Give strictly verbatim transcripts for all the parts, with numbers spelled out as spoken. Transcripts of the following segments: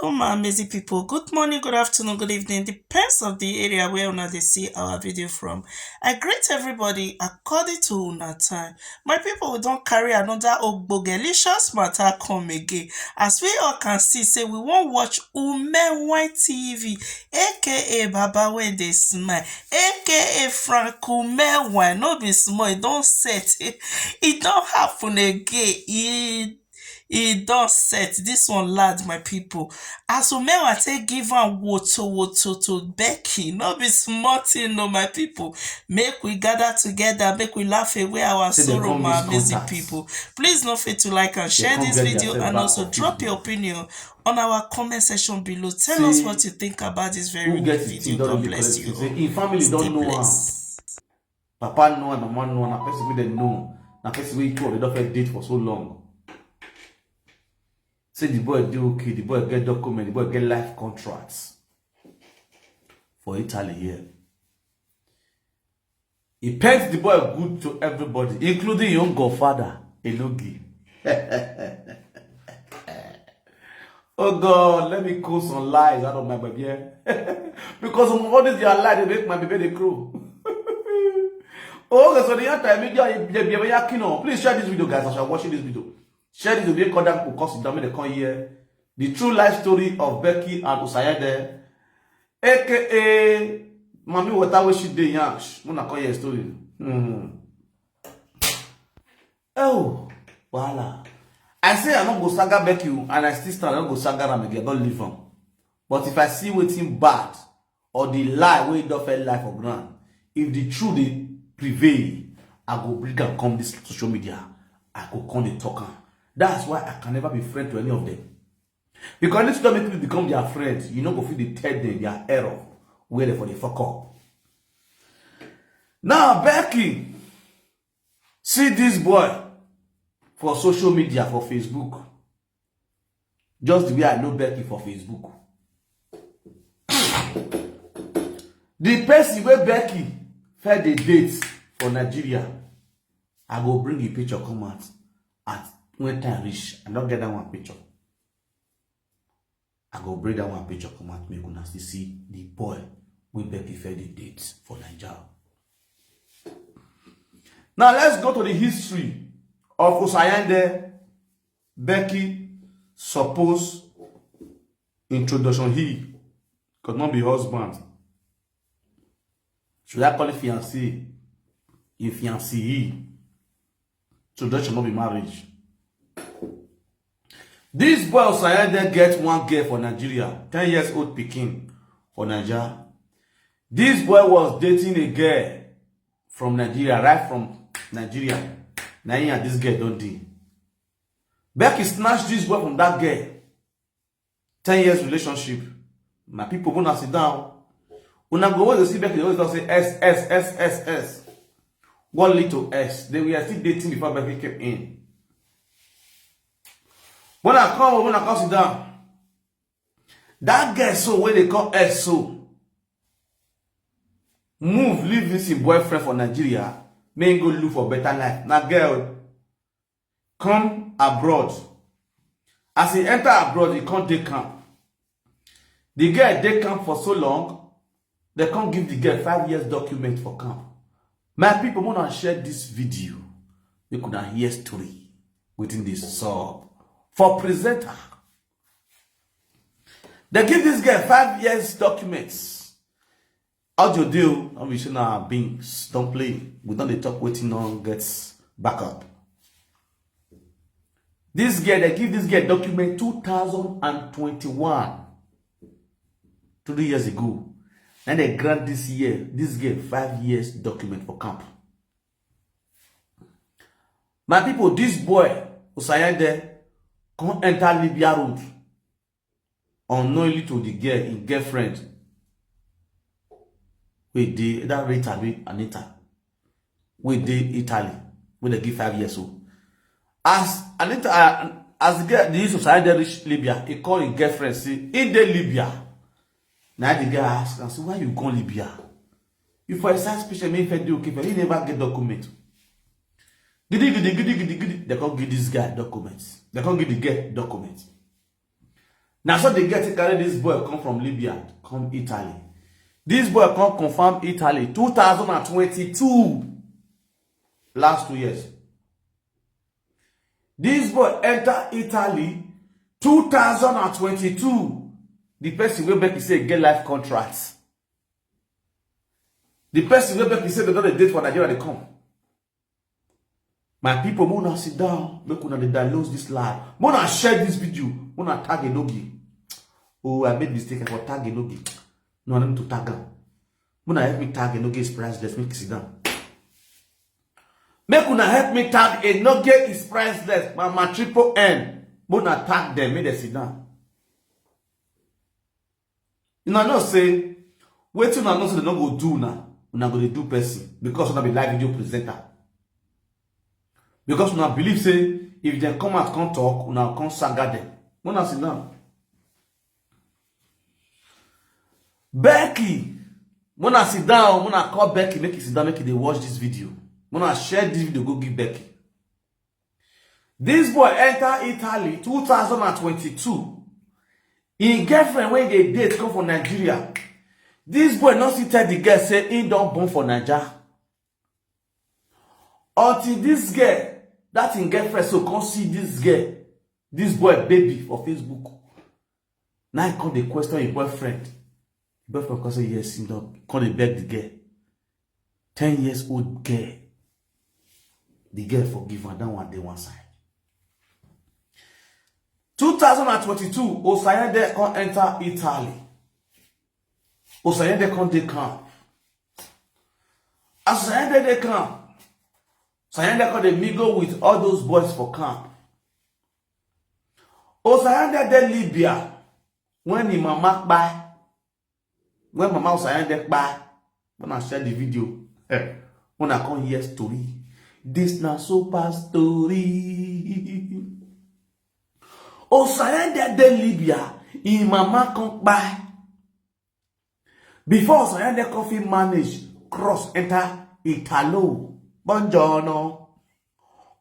Oh my amazing people, good morning, good afternoon, good evening, depends of the area where una dey see our video from. I greet everybody according to una time. My people, we don carry another ogbogelicious matter come again. As we all can see, say we wan watch Ume Wine T V, A K A Baba wey dey smile, A K A Frank Ume Wine. No be small, e don set. E don happen again. E e don set. This one loud, my people. As Umewa take give am woto woto to Becky, no be small thing, no, my people. Make we gather together, make we laugh away our sorrow, my amazing people. Please no fail to like and share this video, and also drop your opinion on our comment section below. Tell us what you think about this very good video. God bless you all. Him family don know am. Papa know am, mama know am, na person wey dem know, na person wey two of dem don first date for so long. Say the boy dey okay, the boy get document, the boy get life contracts for Italy here. He paint the boy good to everybody, including him own godfather, Elogi. Oh God, let me call some lies out of my baby. Because all this your lie, they make my baby they crow. Oh, okay, so the other time, you, you, you, you, you, you know, please share this video, guys, as you're watching this video. Share this video, call them, because you don't make the come here. The true life story of Becky and Usayede, A K A Mami Water, where she dey yansh. When I call your story. Hmm. Oh, voila. I say I no go saga Becky o, and I still stand, I no go saga am again, I don leave am. But if I see wetin bad or the lie wey don first lie for ground, if the truth dey prevail, I go bring am come this social media. I go come dey talk am. That's why I can never be friend to any of them. Because this don't make people become their friends. You no go fit dey tell them their error, where they for the fuck up. Now, Becky, see this boy for social media, for Facebook. Just the way I know Becky for Facebook. The person wey Becky first dey date for Nigeria, I go bring the picture come out at when time reach. I don get that one picture. I go bring that one picture come out, make una still see the boy wey Becky first dey date for Naija. Now let's go to the history of Usayende, Becky, suppose introduction he, 'cause not be husband. Should I call it fiancé? In fiancé he. Introduction no be marriage. This boy Usayende get one girl for Nigeria, ten years old pikin for Naija. This boy was dating a girl from Nigeria, right from Nigeria. Na him and this girl don dey. Becky snatch this boy from that girl. Ten years relationship. My people, una sit down. Una go always see Becky, always don say S, S, S, S, S. What lead to S? They were still dating before Becky came in. When I come, when I come sit down, that girl so, wey they call S so, move, leave this him boyfriend for Nigeria, make him go look for better life. Na girl come abroad. As he enter abroad, he come dey camp. The girl dey camp for so long, they come give the girl five years document for camp. My people, wanna share this video. Make una hear story wetin dey sup for presenter. They give this girl five years documents. Audio dey o, no be say na beans don play. We don dey talk wetin no get backup. This girl, they give this girl document two thousand and twenty-one, three years ago. And they grant this year, this girl five years document for camp. My people, this boy, Usayende, come enter Libya road unknowingly to the girl, him girlfriend, wey dey either Rita abi Anita, wey dey Italy, wey they give five years old. As Anita, uh, as the girl, the youth Usayende reach Libya, he call him girlfriend, say he dey Libya. Now the girl ask am, say, "Why you go Libya? You for a side special, make fair dey okay for you, you never get document." Gidi, gidi, gidi, gidi, gidi. They come give this guy documents. They come give the girl documents. Na so the girl take carry this boy come from Libya, come Italy. This boy come confirm Italy two thousand and twenty-two, last two years. This boy enter Italy two thousand and twenty-two. The person wey Becky say get life contract. The person wey Becky say they don dey date for Nigeria dey come. My people, make una sit down, make una dey download this live. Make una share this video, make una tag Enogie. Oh, I made mistake, I for tag Enogie. No, I need to tag am. Make una help me tag Enogie is priceless, make e sit down. Make una help me tag Enogie is priceless, Mama Triple N. Make una tag them, make dem sit down. Una know say wetin una know say dem no go do una, una go dey do person because una be live video presenter. Because una believe say if dem come out come talk, una come saga dem. Make una sit down. Becky, make una sit down, make una call Becky, make e sit down, make e dey watch this video. Make una share this video, go give Becky. This boy enter Italy two thousand and twenty-two. Him girlfriend wey dey date come from Nigeria. This boy no still tell the girl say he don born for Naija. Until this girl, that him girlfriend so come see this girl, this boy baby for Facebook. Now he come dey question him boyfriend. Him boyfriend come say yes, he don come dey beg the girl. Ten years old girl. The girl forgive her, that one dey one side. Two thousand and twenty-two, Osayende come enter Italy. Osayende come dey camp. As Osayende dey camp, Osayende come dey mingle with all those boys for camp. Osayende dey Libya when him mama kpai. When mama Osayende kpai, una share the video. Eh, una come hear story. This na super story. Osayende dey Libya, him mama come kpai. Before Osayende come fit manage cross enter Italo. Buongiorno.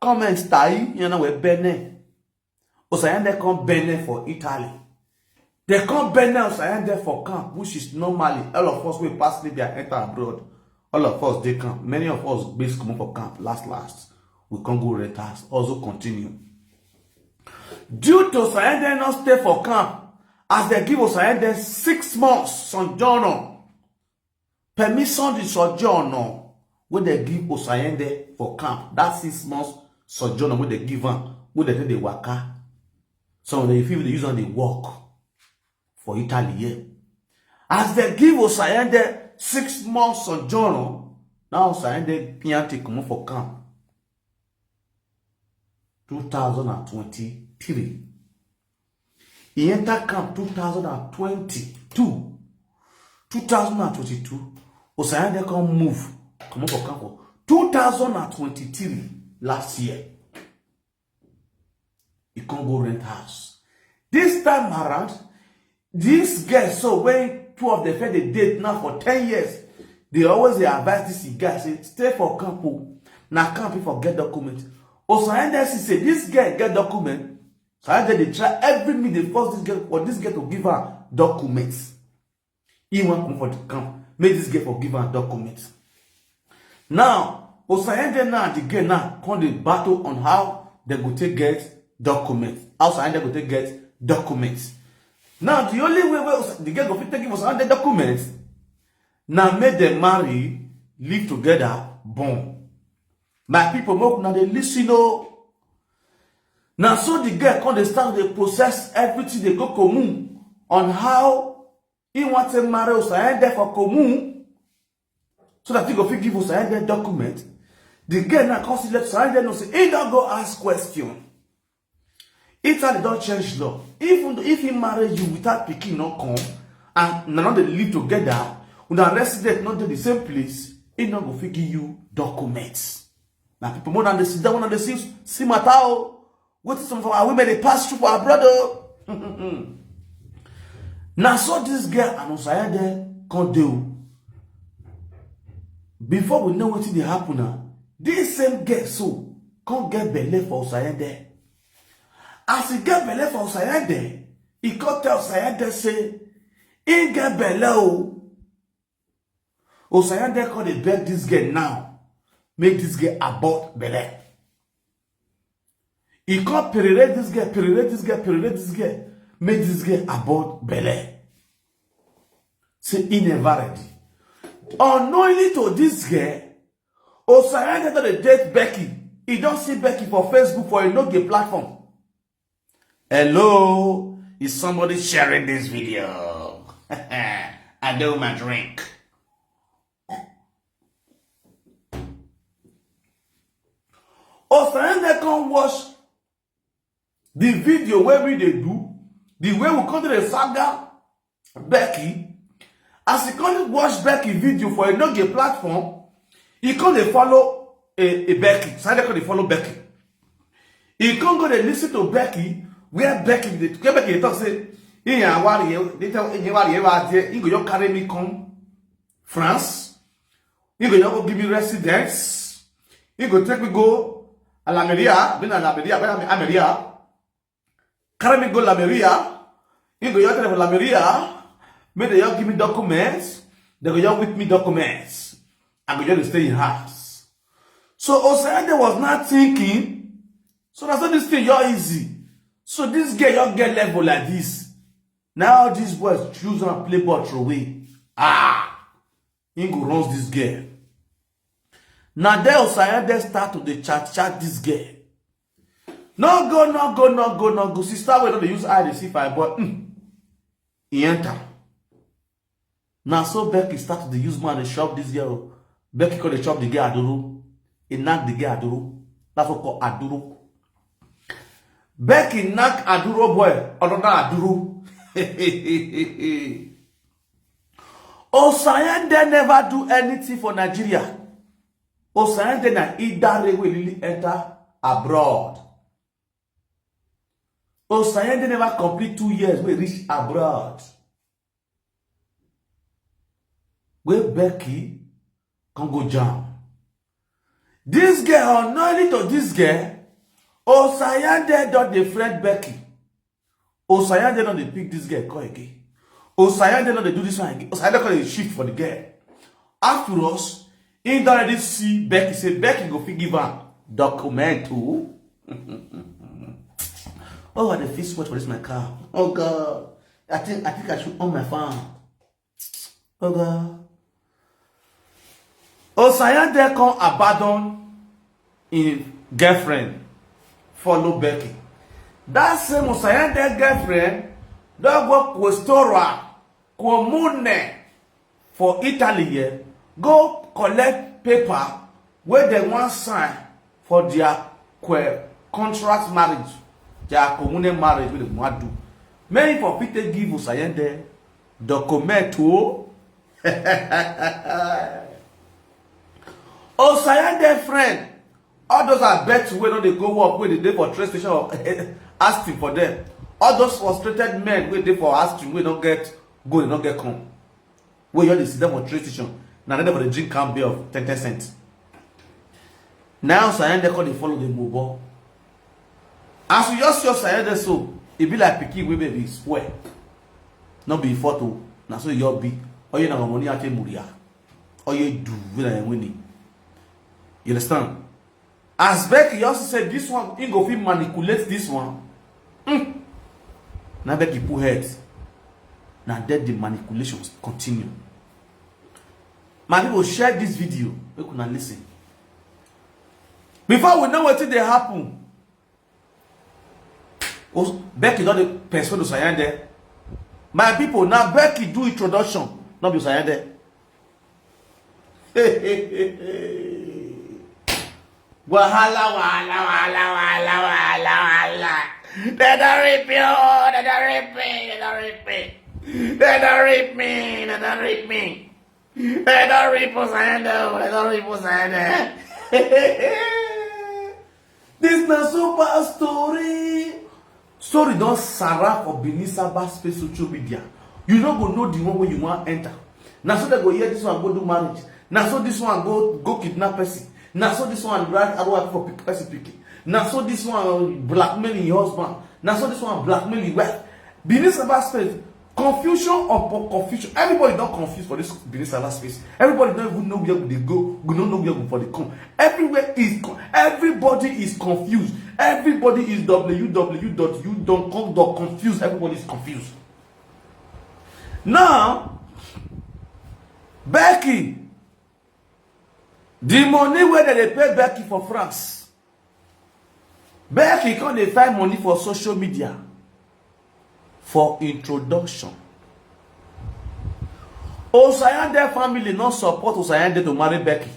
Come and stay, you know, we Benin. Osayende come Benin for Italy. They come Benin Osayende for camp, which is normally all of us wey pass Libya enter abroad. All of us dey camp. Many of us base comot for camp last last. We come go rent house, also continue. Due to Osayende no stay for camp, as they give Osayende six months sojourn, permission di sojourn wey dem give Osayende for camp, that six months sojourn wey dem give am, wey dem take dey waka. Some of dem, if you dey use am dey work for Italy here. As dem give Osayende six months sojourn, now Osayende pian take comot for camp. Two thousand and twenty-three. He enter camp two thousand and twenty-two. Two thousand and twenty-two, Osayende come move, comot for camp for two thousand and twenty-three last year. He come go rent house. This time around, this girl, so when two of them first dey date now for ten years, they always dey advise this guy, say, "Stay for camp o. Na camp you for get document." Osayende see say this girl get document. Osayende dey try every minute dey force this girl, for this girl to give her documents. He wan come for the camp, make this girl for give her documents. Now, Osayende now, the girl now, come dey battle on how they go take get documents. How Osayende go take get documents. Now, the only way wey Osa-, the girl go fit take give Osayende documents, na make dem marry, live together, born. My people, make una dey listen o. Na so the girl come dey start dey process everything, dey go Komu on how he wan take marry Osayende for Komu, so that he go fit give Osayende document. The girl now come see, let Osayende know say he don go ask question. Italy don change law. Even though if he marry you without pikin no come, and una no dey live together, una resident no dey the same place, he no go fit give you documents. Na people, more than dey sit down, una dey see, see matter o. Wetin some of our women dey pass through for abroad o. Na so this girl and Osayende come dey o. Before we know wetin dey happen na, this same girl so come get belle for Osayende. As he get belle for Osayende, He come tell Osayande say he get belle o. Osayande come dey beg this girl now, make this girl abort belle. He come perorate this girl, perorate this girl, perorate this girl, make this girl abort belle. Say he never ready. Unknowingly to this girl, Osayande don dey date Becky. He don see Becky for Facebook, for Enogie platform. Hello, is somebody sharing this video? I do my drink. Osayande come watch the video wey we dey do, the way we come to the saga Becky. As he come watch Becky video for Enogie platform, he come dey follow a, a Becky. Osayande come dey follow Becky. He come go dey listen to Becky, where Becky dey, where Becky dey talk say, "He and worry, they tell he worry, he go just carry me come France. He go just go give me residence. He go take me go Almeria, been Almeria, been Almeria. Carry me go Almeria. He go just tell them Almeria, make they just give me documents. They go just with me documents. I go just stay in house." So Osayande was not thinking. So that's not this thing, you're easy. So this girl, you get level like this. Now these boys choose and play ball throw away. Ah, he go runs this girl. Now there Osayande start to dey chat chat this girl. No go, no go, no go, no go. Sister, we don't use eye to see fire, but mm, he enter. Now so Becky start to dey use man dey shop this girl. Becky come dey shop the girl aduru. He knock the girl aduru. That's what called aduru. Becky knock aduru boy, another aduru. Osayande never do anything for Nigeria. Osayande na either railway really enter abroad. Osayande never complete two years wey reach abroad. Wey Becky come go jam. This girl, unknowingly to this girl, Osayande don dey friend Becky. Osayande no dey pick this girl call again. Osayande no dey do this one again. Osayande come dey shift for the girl. After us, he don already see Becky, say Becky go fit give am document o. Oh, I dey feel sweat for this my car. Oh God, I think I think I should on my fan. Oh God. Osayande come abandon him girlfriend, follow Becky. That same Osayande girlfriend don go Questura Comune for Italy here, go collect paper wey dem wan sign for their que-, contract marriage, their communal marriage wey dem wan do. Make him for fit take give Osayande document o. Osayande friend, all those are bet wey no dey go work, wey dey dey for train station or asking for them. All those frustrated men wey dey for asking, wey no get go, no get come. Wey you dey sit down for train station, na dem for dey drink can beer of ten ten cent. Now Osayande come dey follow the mobo. As you just see Osayande so, e be like pikin wey baby spoil. No be photo, na so e just be. All you na money ake muria. All you do wey na winning. You understand? As Becky also said, this one, he go fit manipulate this one. Mm. Now Becky put head. Now that the manipulations continue. My people, share this video. Make una listen. Before we know wetin dey happen, Os-, Becky don dey persuade Osayande. My people, now Becky do introduction, not be Osayande. Wahala, wahala, wahala, wahala, wahala, wahala. They don't rape you, they don't rape me, they don't rape me. They don't rape me, they don't rape me. They don't rape Osayande, they don't rape Osayande. This na super story. Story don sara for Benin cyberspace social media. You no go know the one wey you wan enter. Na so dem go hear this one go do marriage. Na so this one go, go kidnap person. Na so this one write arrow for pick-, person pikin. Na so this one blackmail him husband. Na so this one blackmail him wife. Benin cyberspace, confusion upon confusion. Everybody don confuse for this Benin cyberspace. Everybody don't even know where they go. We don't know where we for the come. Everywhere is con- everybody is confused. Everybody is www.u.com.confused. Everybody is confused. Now, Becky, the money where they pay Becky for France, Becky come dey find money for social media for introduction. Osayande family no support Osayande to marry Becky.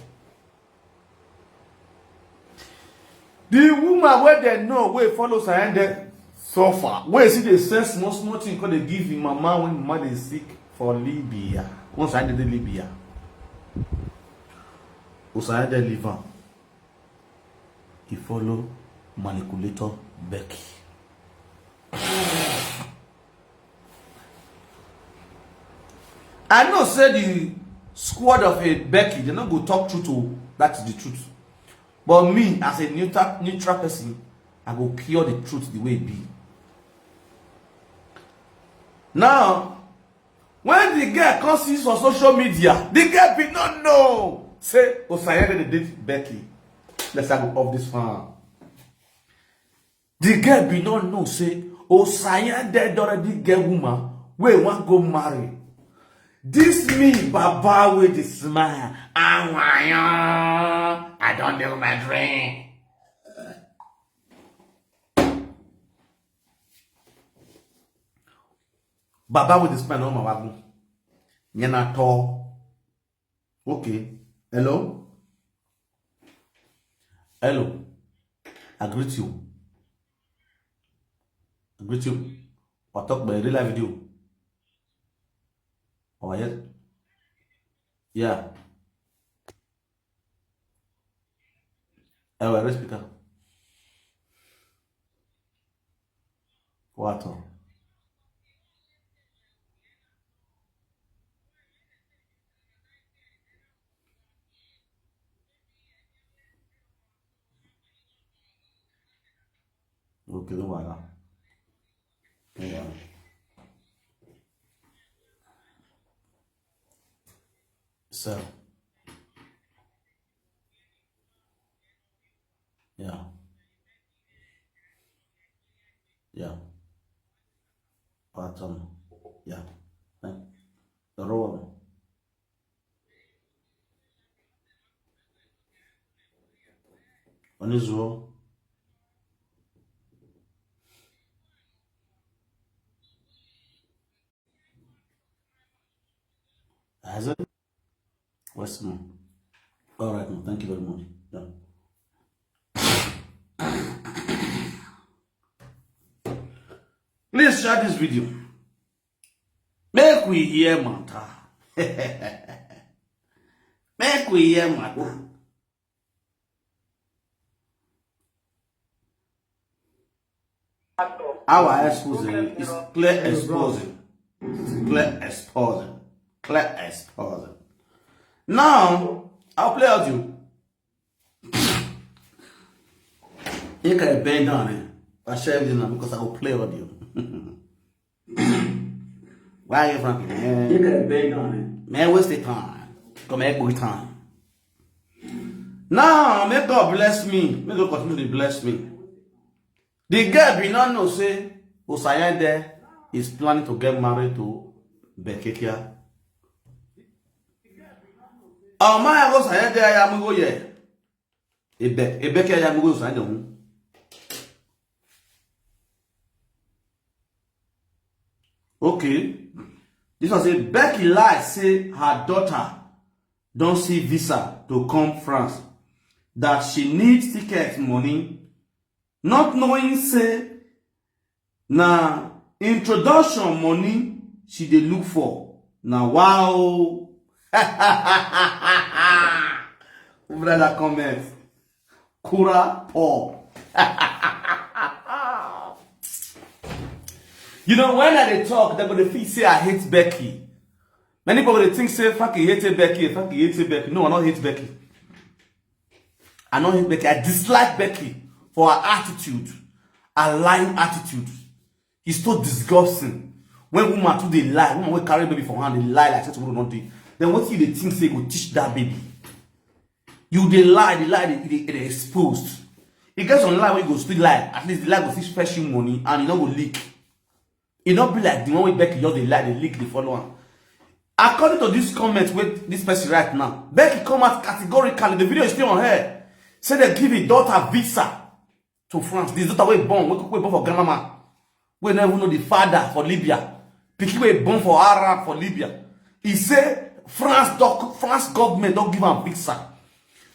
The woman wey dem know wey follow Osayande suffer, wey see dey send small small thing come dey give him mama when mama dey sick for Libya. When Osayande dey Libya, Osayande leave am. He follow manipulator Becky. I know say the squad of a Becky, they no go talk truth o, that is the truth. But me, as a neutral, neutral person, I go cure the truth the way it be. Now, when the girl comes see for social media, the girl be not know. Say, Osayande dey date Becky. Let's go off this farm. The girl be not know say Osayande already get woman wey wan go marry. This me, Baba with the smile. Awayan, I don't know my dream. Baba with the smile, no mawagun. Yana to. Okay. Hello? Hello. I greet you. I greet you. I talk by real life video. Oh, yes. Yeah. Hello, speaker. What? Okay, no wahala. No wahala. So, yeah. Yeah. Patton. Yeah. Eh? The role. Unusual. Has it? What's more? All right, no, thank you very much. Done. Please share this video. Make we hear matter. Make we hear matter. Our exposing is clear exposing. Clear exposing. Clear exposing. Now, I'll play audio. You can bend down it. I share it now because I will play audio. Why are you from here? You can bend down it. Man, waste the time. Come here, good time. Now, may God bless me. May God continue to bless me. The girl be not know say Osayande is planning to get married to Bekekia. Oh my, Osayande, I am go here. Ebe, Ebekia, I am go Osayande. Okay. This one say Becky lie say her daughter don't see visa to come France, that she needs ticket money, not knowing say na introduction money she dey look for. Na wow. Brother comment. Kura poor. You know, when I dey talk, dem go dey feel say I hate Becky. Many people dey think say Frankie hate Becky, Frankie hate Becky. No, I don't hate Becky. I don't hate Becky. I dislike Becky for her attitude, her lying attitude. It's so disgusting. When woman too dey lie, woman wey carry baby for hand dey lie like say tomorrow no dey. Then wetin you dey think say go teach that baby? You dey lie, dey lie, dey, dey, dey exposed. E get some lie wey you go still lie. At least the lie go still fetch you money and e no go leak. E no be like the one wey Becky just dey lie, dey leak, dey follow am. According to this comment wey this person write now, Becky come out categorically. The video is still on her. Say they give his daughter visa to France. This daughter wey born, wey, wey born for grandmama, wey never know the father for Libya. Pikin wey born for Arab for Libya. He say France doc, France government don give am visa.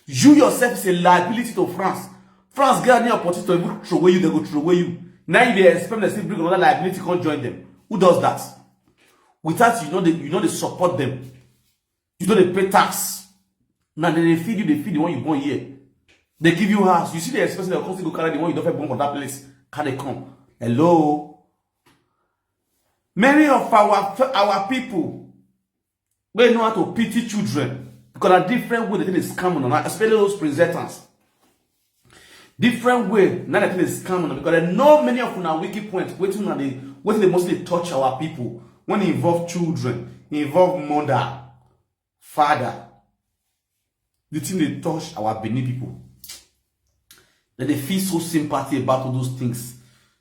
You yourself is a liability to France. France get any opportunity to even throw away you, they go throw away you. Now you dey expect them to bring another liability come join them. Who does that? Without you know they you know they support them. You know they pay tax. Now they, they feed you, they feed the one you born here. They give you house. You see the expensive they come still go carry the one you don't born for that place. Can they come? Hello? Many of our our people wey know how to pity children because na different way they take dey scam una, especially those presenters. Different way na they take dey scam una because they know many of una weak point. Wetin una dey wetin dey mostly touch our people when e involve children, e involve mother, father. The thing dey touch our Benin people. Dem dey feel so sympathy about all those things.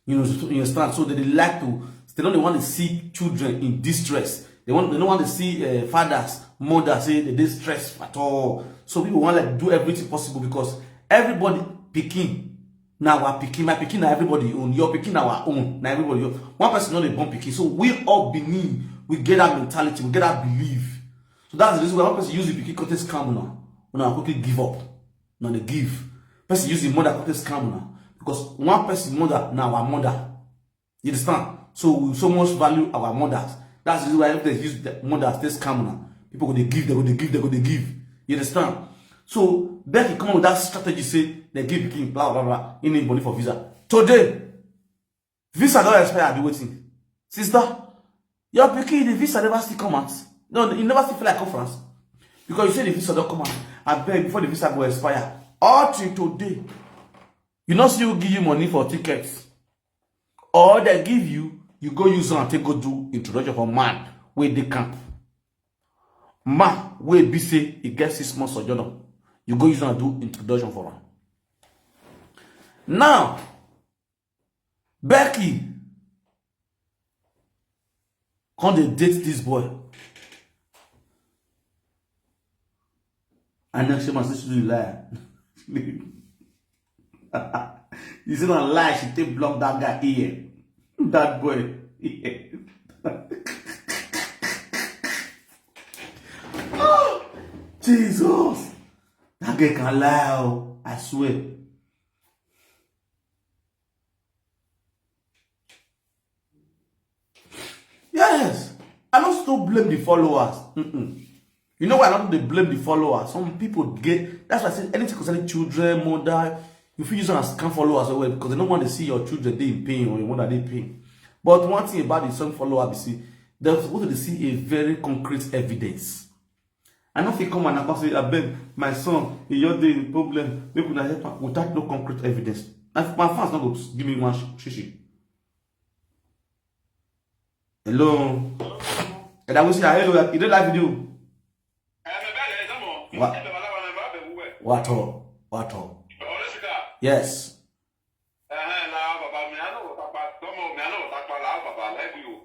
You know, you understand? So they dey like to, they don't want to see children in distress. They want, they don't want to see uh, fathers, mothers say they dey stress at all. So people want to do everything possible because everybody pikin na our pikin, my pikin na everybody own, your pikin na our own, na everybody own. One person no dey born pikin. So we all Benin, we get that mentality, we get that belief. So that's the reason why one person use the pikin contest scam now. Una quickly give up. Now they give. Person use the mother contest scam now. Because one person mother na our mother. You understand? So we so much value our mothers. That's the reason why if they use the mothers this scam now. People go they give, they go they give, they go they give. You understand? So Becky come up with that strategy say they give pikin blah blah blah. You need money for visa. Today, visa don expire, be waiting. Sister, your pikin, the visa never still come out. No, you never still feel like conference. Because you say the visa don't come out. I beg before the visa go expire. All till today, you not still give you money for tickets. Or they give you, you go use and take go do introduction for man where they camp. Man where be say he gets six months or journal. You go use and do introduction for him. Now, Becky come dey date this boy. And next time I say she do lie. You see na lie she take block that guy ear. That boy ear. Jesus. That girl can lie, oh, I swear. Yes, I don't still blame the followers. Mm-mm. You know why I don't dey blame the followers? Some people get that's why I say anything concerning children, mother, you feel use am as scam followers as well because they don't want to see your children dey in pain or your mother dey in pain. But one thing about the some follower be say they're supposed to see a very concrete evidence. I no fit come and come say, abeg, my son, he just dey in problem. Make una help am without no concrete evidence. My, my fans no go give me one sh- shishi. Hello. And I will say, hello, you dey live video. What? What? What? Yes.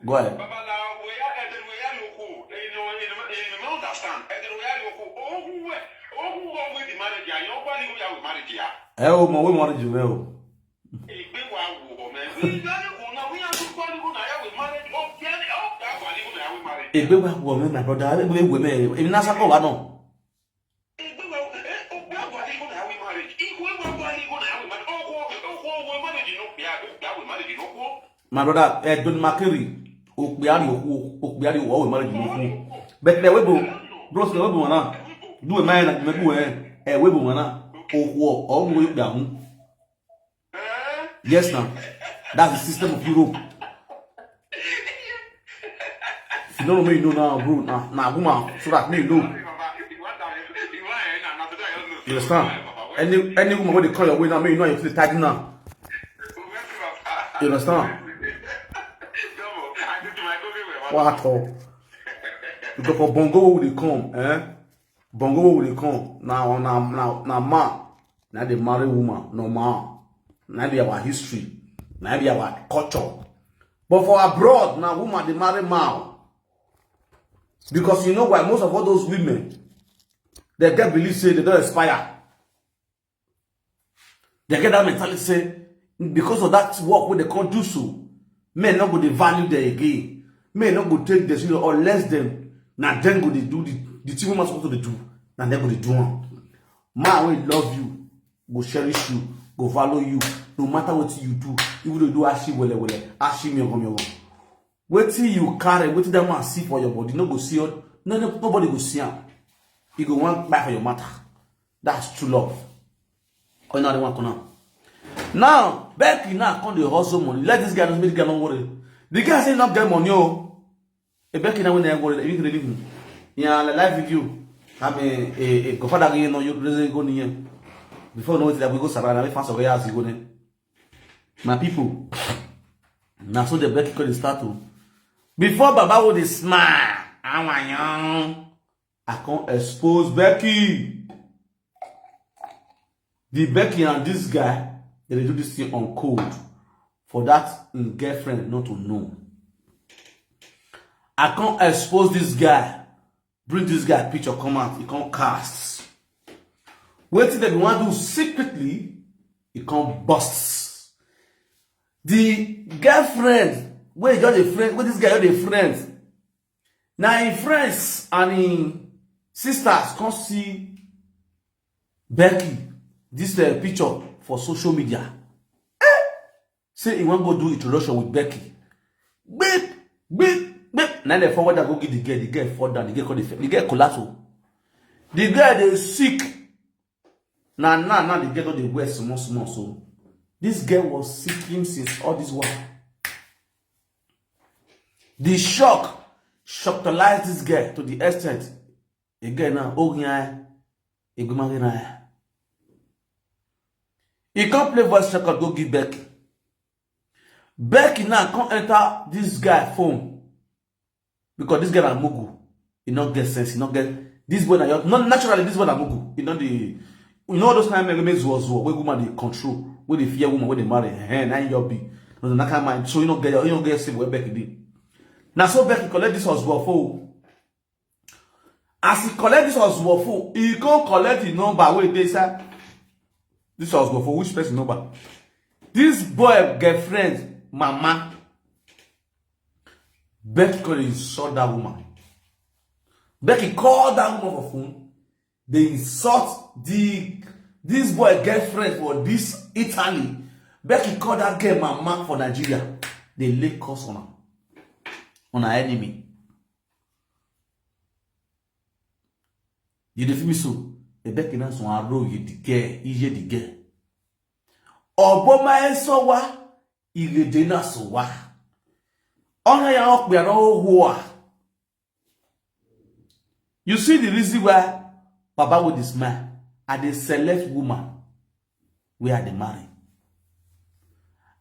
Go ahead. Ẹ o mọ̀ wí mọ̀ rí jù mẹ́ o. Ìgbé wa wò mẹ́. Ìgbé wa wò mẹ́, my brother. Ìgbé wò mẹ́. Èmi náà sákọ̀ wá náà. My brother, eh, Don Makiri, okpiari oku, okpiari oku, we marriage no ku. But the way bo, bros, the way bo na, do a man like me do eh, eh, way bo na, oku, all we okpiahu. Yes, now, that's the system of Europe. If you don't know me, you know now, bro. Now, now, woman, so that me know. You understand? Any any woman wey dey call your way now, me you know you feel tight now. You understand? At all. Because for Bongo, we dey come, eh? Bongo, we dey come. Now, now, now, now, man. Now they marry woman, no man. Now be our history. Now be our culture. But for abroad, now woman they marry man. Because you know why? Most of all those women, they get believe say they don't expire. They get that mentality say, because of that work wey they can't do so, men no go dey value them again. Men no go take them serious unless them, na them go dey do the, the thing wey man suppose to dey do, na them go dey do am. Man wey love you, go cherish you, go value you, no matter wetin you do, even though you do ashi wele wele, ashi miogo miogo. Wetin you carry, wetin that man see for your body, no go see, no, no, nobody go see am. He go wan buy for your matter. That's true love. Oh, another one come now. Now, Becky now come dey hustle money. Let this guy know, make the guy no worry. The guy say he not get money, oh. A Becky now when they worry, you can relieve me. Yeah, like live video. I mean, a, a godfather, you know, you really go near. Before you know it, that we go surround, we fast away as you go there. My people, now so the Becky call the start to. Before Baba would smile, I want young. I can't expose Becky. The Becky and this guy, they dey do this thing on code for that in girlfriend not to know. I can't expose this guy. Bring this guy picture come out. He can't cast. Wetin dem wan do secretly, he can't bust. The girlfriend, where just a friend, where this guy just a friend. Now in friends and in sisters come see Becky, this uh, picture for social media. Eh? Say he wan go do introduction with Becky. Beep, beep, beep. Now they forward that go give the girl. The girl fall down. The girl call the, the girl collapse. Oh. The girl dey sick. Now, now, now the girl don dey wear small, small. So this girl was sick since all this while. The shock shocked this girl to the extent. Again now, oh yeah, he can't play voice record, go give Becky. Becky now can't enter this guy phone because this guy na mugu. He not get sense. He not get this boy. Not naturally, this boy na mugu. He not the you know those kind of men wey zuo zuo, wey woman dey control, wey dey fear woman, wey dey marry. Eh, na your be. No, that kind of mind. So you not get you not get same way Becky did. Now so Becky collect this husband phone. As he collect this husband phone, he come collect the number wey dey side. This husband phone, which person number? This boy girlfriend mama. Becky come dey insult that woman. Becky call that woman for phone. They insult the this boy girlfriend for this Italy. Becky call that girl mama for Nigeria. They lay curse on her, on her enemy. You dey feel me so? Ebeki na so aro you the girl, iye the girl. Oboma esowa, igede na sowa. Ona ya okpe na owa. You see the reason why Baba with this man, I dey select woman where I dey marry.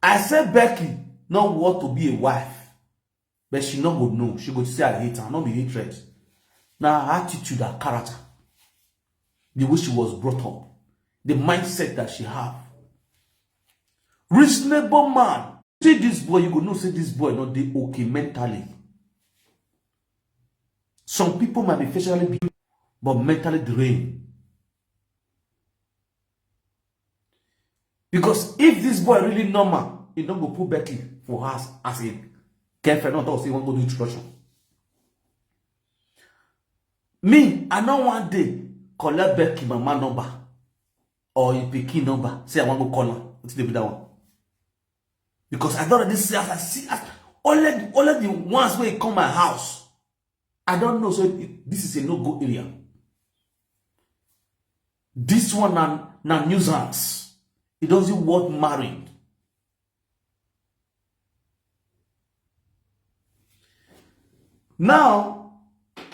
I say Becky no want to be a wife. But she no go know. She go say I hate her. No be hatred. Now her attitude, her character, the way she was brought up, the mindset that she have. Reasonable man. See this boy, you go know say this boy not dey okay mentally. Some people might be physically beautiful, but mentally drained. Because if this boy really normal, he don't go put Becky for house as a girlfriend, not say he won't go do introduction. Me, I no one day collect Becky mama number or him pikin number. Say I want to call her. What's the be that one? Because I don't already see as I see as only the, only the ones wey come my house. I don't know. So it- this is a no-go area. This one na, na nuisance. It doesn't worth marrying. Now,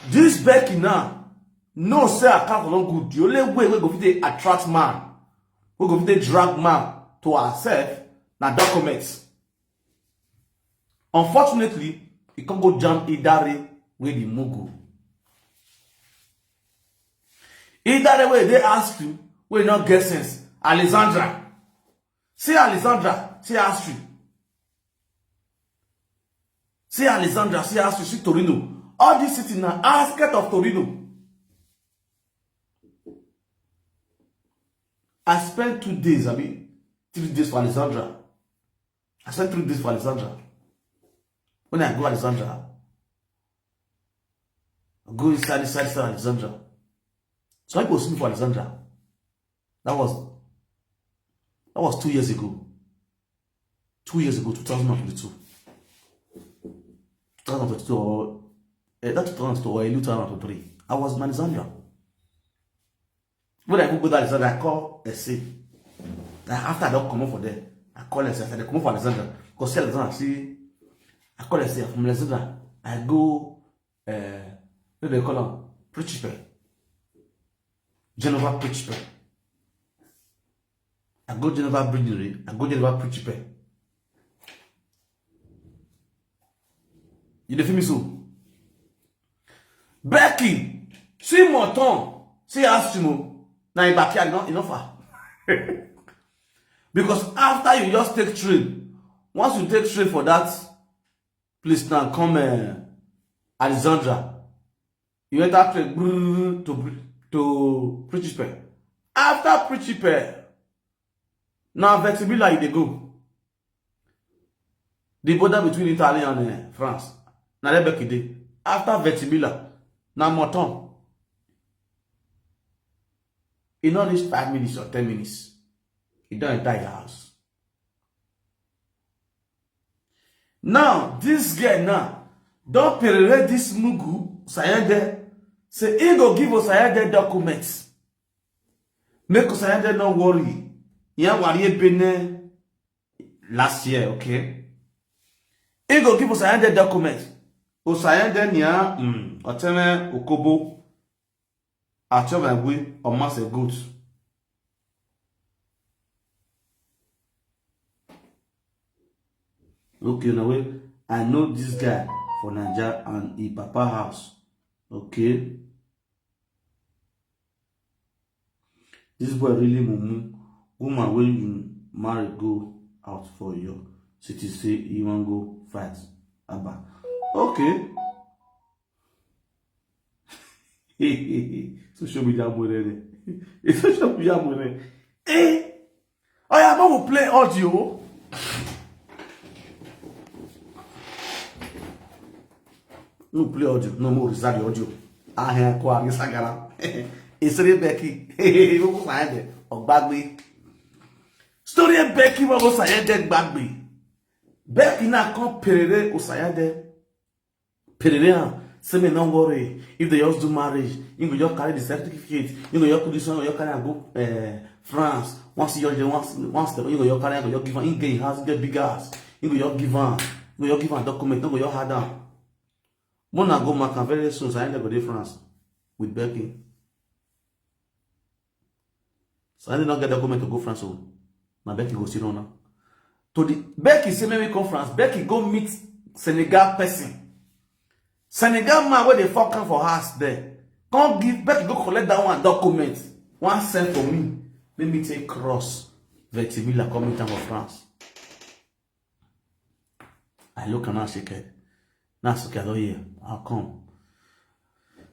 this Becky now, no say I can't long good. The only way we go fit dey attract man, we go fit dey drag man to ourselves, na documents. Unfortunately, He come go jam Idare wey the mugu. Idare wey dey ask you, wey no get sense. Alexandra. See Alexandra, see Astri. See Alexandra, see Astri, see Torino. All this city na outskirt of Torino. I spent two days, I mean, three days for Alexandra. I spent three days for Alexandra. When I go Alexandra, I go inside, inside, inside Alexandra. So I go see me for Alexandra. That was that was two years ago. Two years ago, two thousand twenty-two. two thousand twenty-two or eh, that two thousand twenty-two or early two thousand twenty-three. I was in Alexandra. When I go go that Alexandra, I call Ese. Like, after I don't come up for there, I call Ese. I said, "Come up for Alexandra." Because see Alexandra, see, I call Ese from Alexandra. I go, uh, what do they call her? Principal. Genova Principal. I go Genova Brewery. I go Genova Principal. You dey feel me so? Becky, see Moton, see Astimo. Now in backyard, no, e no far. Because after you just take train, once you take train for that place now, come uh, Alexandra, you enter train brrr, to Bri- to Principal. After Principal, now Vestibula you dey go. The border between Italy and uh, France. Now there Becky dey. After Vestibula, now Moton. E no reach five minutes or ten minutes. E don enter your house. Now, this girl now don perere this mugu Osayande. Say he go give Osayande documents. Make Osayande no worry. He wari Benin last year, okay? He go give Osayande documents. Osayande nia mm, Oteme Okobo. Atyo my way or mass a good. Okay, now wait. I know this guy for Nigeria and e papa house. Okay. This boy really mumu. Woman when you marry go out for your city say you wan go fight. Abba. Okay. Social media money. Social media money. Eh? Oh yeah, we play audio. No play audio. No more result the audio. Ah, here, kwa, ni sagara. Isere Becky. Ogbagbe. Story Becky wa Osayande gbagbe. Becky na come perere Osayande. Perere am. Say me no worry. If they just do marriage, you go just carry the certificate. You go just put this one. You carry and go uh, France. Once you just once once the, you go just carry and go just give am. You get house, you get big house. You go just give am. You go just give am document. No go just hard am. Mona go mark am very soon. So I end up go dey France with Becky. So I no get document to go France o. Na Becky go sit down now. To the Becky say make me come France. Becky go meet Senegal person. Senegal man wey dey fuck am for house there. Come give Becky go collect that one document. One send for me. Make me take cross. Vetimila come meet am for France. I look am and shake head. Now it's okay, I don't hear. I'll come.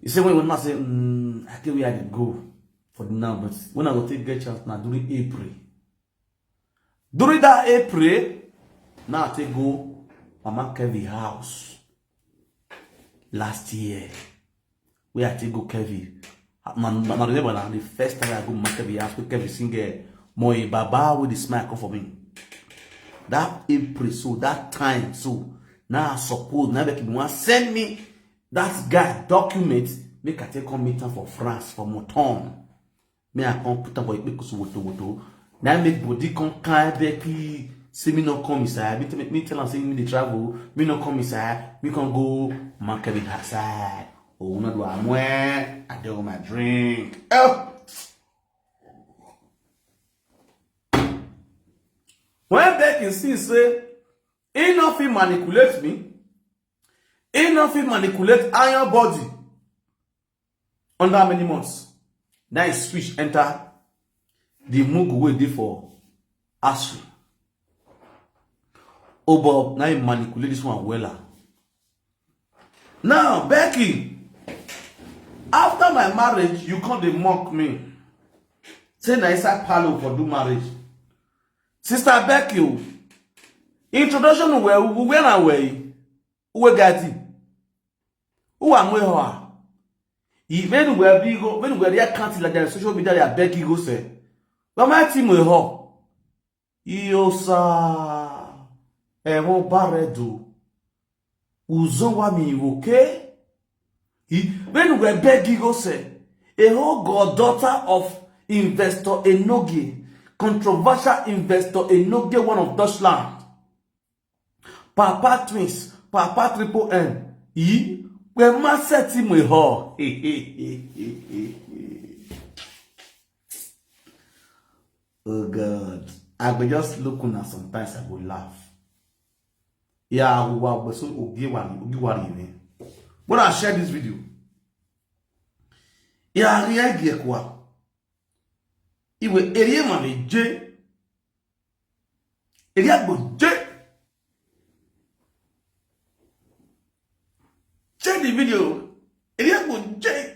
You say when when I say, mm, I get where I dey go for the now, but when I go take get chance now during April. During that April, now I take go Mama Kevin house last year. Where I take go Kevin. My, my, my remember now the first time I go Mama Kevin house, Kevin sing eh, Moye Baba with the smile come for me. That April, so that time, so now I suppose now make him want send me that guy document, make I take come meet am for France for Moton. Me I come put am for Ikpekusu woto woto. Now make body come kind Becky. Say me no come inside. Me, tell- me tell am say me dey travel. Me no come inside. Me come go Mama Kevin her side. Oh, not do amwe. I dey with my drink. Oh. When Becky see say he no fit manipulate me, He no fit manipulate iron body under how many months? Now he switch enter the mugu wey dey for asri. Obo, now he manipulate this one wella. Now, Becky, after my marriage, you come dey mock me. Say na inside palo for do marriage. Sister Becky, o, introduction where where na where who get it? Who am we ho? When we be go, when we dey count like that social media, they beg you go say, "But my team we ho." Iyo sa, e won baredo. Uzo wa mi woke. When we beg you go say, a whole goddaughter of investor Enoge, controversial investor Enoge, one of Dutchland. Papa twins, Papa triple M. Yi, we ma set him a ho. Oh God. I go just look una sometimes, I go laugh. Yeah, we were so ogiwari, ogiwari, man. When I share this video, yeah, yeah, yeah, kwa. Iwe area manager. Area go J. Check the video. Area go J.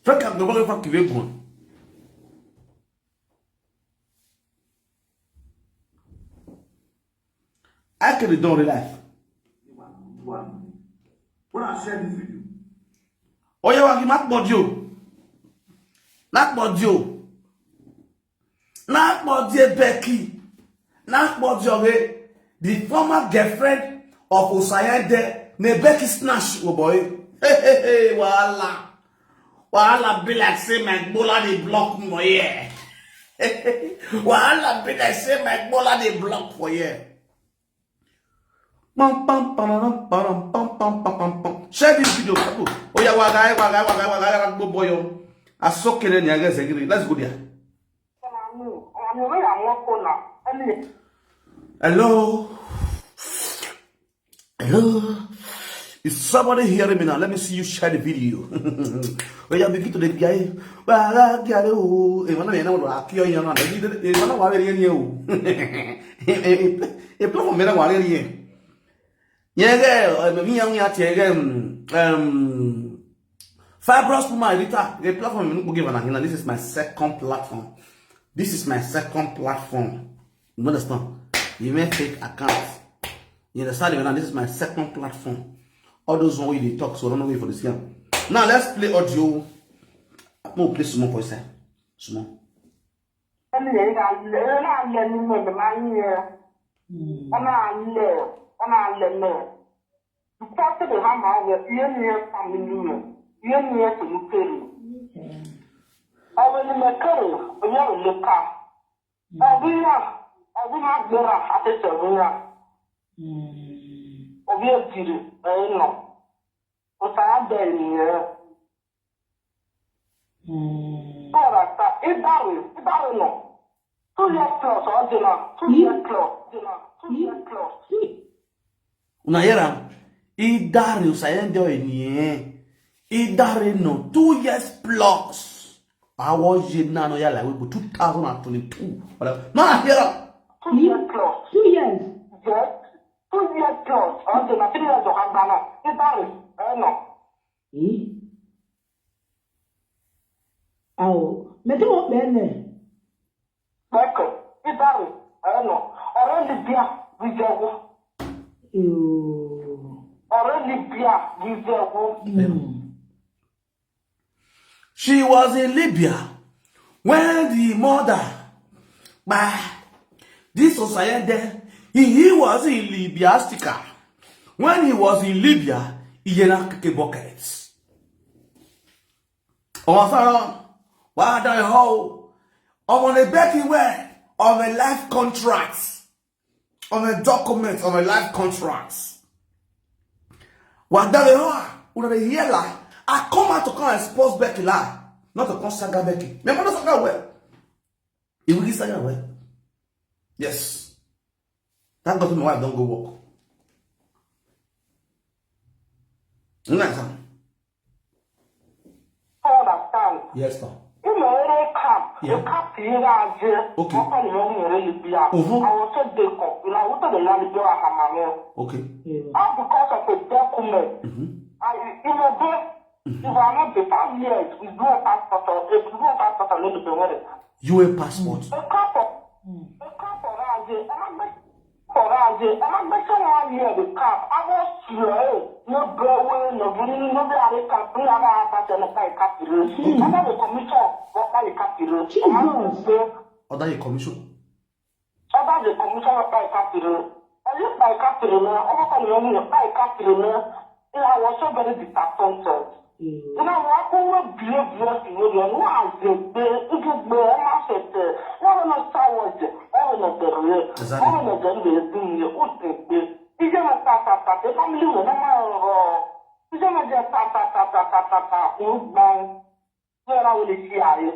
Frank, I'm going to fuck you. I can don't realize. When I share this video. Oh, yeah, what you mad about you? Not about you. Nakpodie Becky. Nakpodie, the former girlfriend of Osayede, ne Becky snatch, oh boy. Hey, hey, hey, wahala. Wahala be like say my gbola dey block for here. Wahala be like say my gbola dey block for here. Pam, pam, pam, pam, pam, pam, pam, pam, pam, pam. Share this video, people. Oh yeah, wagai, wagai, wagai, wagai, wagai, go boy, oh. Asokele ni agese giri. Let's go there. Hello. Hello. Is somebody hearing me now? Let me see you share the video. Oh yeah, begin to the guy. Wagai, oh. Eh, mana me na wa kiyo yana. Eh, mana wa very ni o. Eh, platform me na wa very. Yege, eh, mi yang ya tiege, um, um, Fibros Puma Rita, the platform you no give an, this is my second platform. This is my second platform. You understand? You may fake account. You understand? Now, this is my second platform. All those one wey dey talk, so I don't know where for the scam. Now let's play audio. Mo play small voice, eh? Small. Ẹni yẹn ká lẹ, ẹ náà lẹ nínú ẹ̀ máa ń yẹ. Wọ́n máa lẹ, wọ́n máa lẹ mẹ́. Because the hammer, we hear me family, hear me to look at. Ọ̀rọ̀ ni mẹ́kẹ́rù, oyè ò lè ka. Ọ̀gbìn náà, ọ̀gbìn máa gbéra àti tẹ̀wé náà. Òbí èjìrì, ẹ̀yìn náà. Ó sáyà bẹ́ẹ̀ nìyẹn. Ọ̀rọ̀ àtà, ìbáwí, ìbáwí náà. Two years plus, ọ̀dìnà. Two years plus, ọ̀dìnà. Two years plus. Una hear am? Idare Osayende Oyeneye. Idare no, two years plus. Awo ye na no ya like we go two thousand and twenty-two. Whatever. No, hear am. Two years plus. Two years. Yes. Two years plus. Ọ̀dìnà three years of Agbana. Idare, eh, no. Eh? Awo. Mete wo bene. Beko, idare, eh, no. Ọ̀rẹ́ Libya, Vizewo. Ew. Ọ̀rẹ́ Libya, Vizewo. Mm. She was in Libya when the mother by this Osayende, he, he was in Libya sticker. When he was in Libya, he had a bucket. Ọmọ sára, wàá dá ẹ họ́ o. Ọmọ lè bẹ́ẹ̀ kí wẹ́, of a life contract, of a document, of a life contract. Wàá dá ẹ họ́ a, una dey hear lie. I come out to come expose Becky lie, not to come saga Becky. Remember, not saga well. He will saga well. Yes. Thank God my wife don't go work. Nna sa. Understand? Yes, sir. Ime ere cap, Yeah. Cap ire aje. Okay. Ọkọ ni wọn yẹrẹ le bi a. Mhm. Àwọn tó de kọ, ìlà àwọn tó de lálẹ́ bí wà hàmà wọn. Okay. All because of a document. Mm-hmm. I, you know, bro, if I'm not the five years, we do a passport or if we do a passport or no, the way. U A passport. A cap for, a cap for Raje, I'm not for Raje, I'm not making one year the cap. I was slow, no bro, no green, no be a cap, we have a pass and a pay cap. I'm not the commission, what pay cap. I'm not the Other a commission. Ọba the commission of Pai Kapiri. Are you Pai Kapiri now? Ọba Kapiri now, Pai Kapiri now. I was so very disappointed. You know what? Who will be a blessing? You know, who has the day? If you be a master, I don't know Star Wars. I don't know the real. Exactly. I don't know the real thing. Who's the day? If you know Papa, Papa, the family will not know. If you know the Papa, Papa, Papa, Papa, who's mine? Where I will see I.